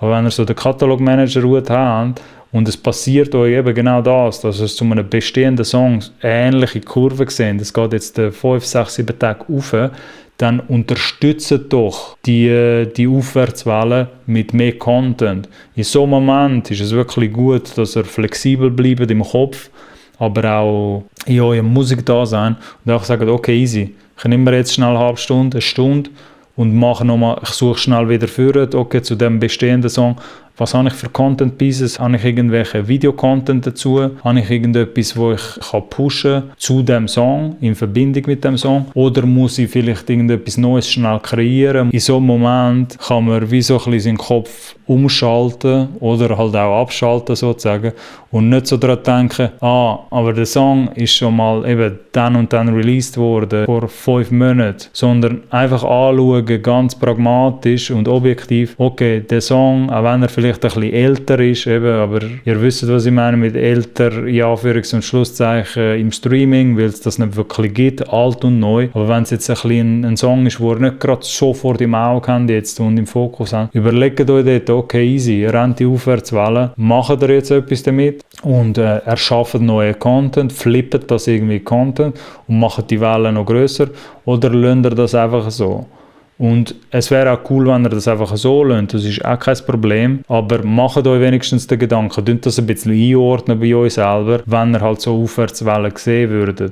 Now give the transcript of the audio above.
Aber wenn ihr so den Katalogmanager habt und es passiert euch eben genau das, dass ihr zu einem bestehenden Song eine ähnliche Kurve seht, es geht jetzt 5, 6, 7 Tage rauf, dann unterstützt doch die Aufwärtswelle mit mehr Content. In so einem Moment ist es wirklich gut, dass ihr flexibel bleibt im Kopf, aber auch in eurem Musikdasein und auch sagt, okay, easy, ich nehme mir jetzt schnell eine halbe Stunde, eine Stunde und mache nochmal, ich suche schnell wieder vor, okay, zu dem bestehenden Song, was habe ich für Content Pieces? Habe ich irgendwelche Video-Content dazu? Habe ich irgendetwas, wo ich pushen kann zu dem Song, in Verbindung mit dem Song? Oder muss ich vielleicht irgendetwas Neues schnell kreieren? In so einem Moment kann man wie so ein bisschen seinen Kopf umschalten oder halt auch abschalten sozusagen und nicht so daran denken, aber der Song ist schon mal eben dann und dann released worden, vor 5 Monaten, sondern einfach anschauen, ganz pragmatisch und objektiv, okay, der Song, auch wenn er vielleicht ein bisschen älter ist, eben, aber ihr wisst, was ich meine mit älter, in Anführungs- und Schlusszeichen im Streaming, weil es das nicht wirklich gibt, alt und neu, aber wenn es jetzt ein bisschen ein Song ist, wo ihr nicht gerade sofort im Auge habt jetzt und im Fokus habt, überlegt euch dort, okay, easy, ihr rennt die Aufwärtswelle, macht ihr jetzt etwas damit und erschafft neuen Content, flippt das irgendwie Content und macht die Welle noch grösser oder lasst ihr das einfach so. Und es wäre auch cool, wenn ihr das einfach so lasst, das ist auch kein Problem, aber macht euch wenigstens den Gedanken, könnt das ein bisschen einordnen bei euch selber, wenn ihr halt so Aufwärtswellen sehen würdet.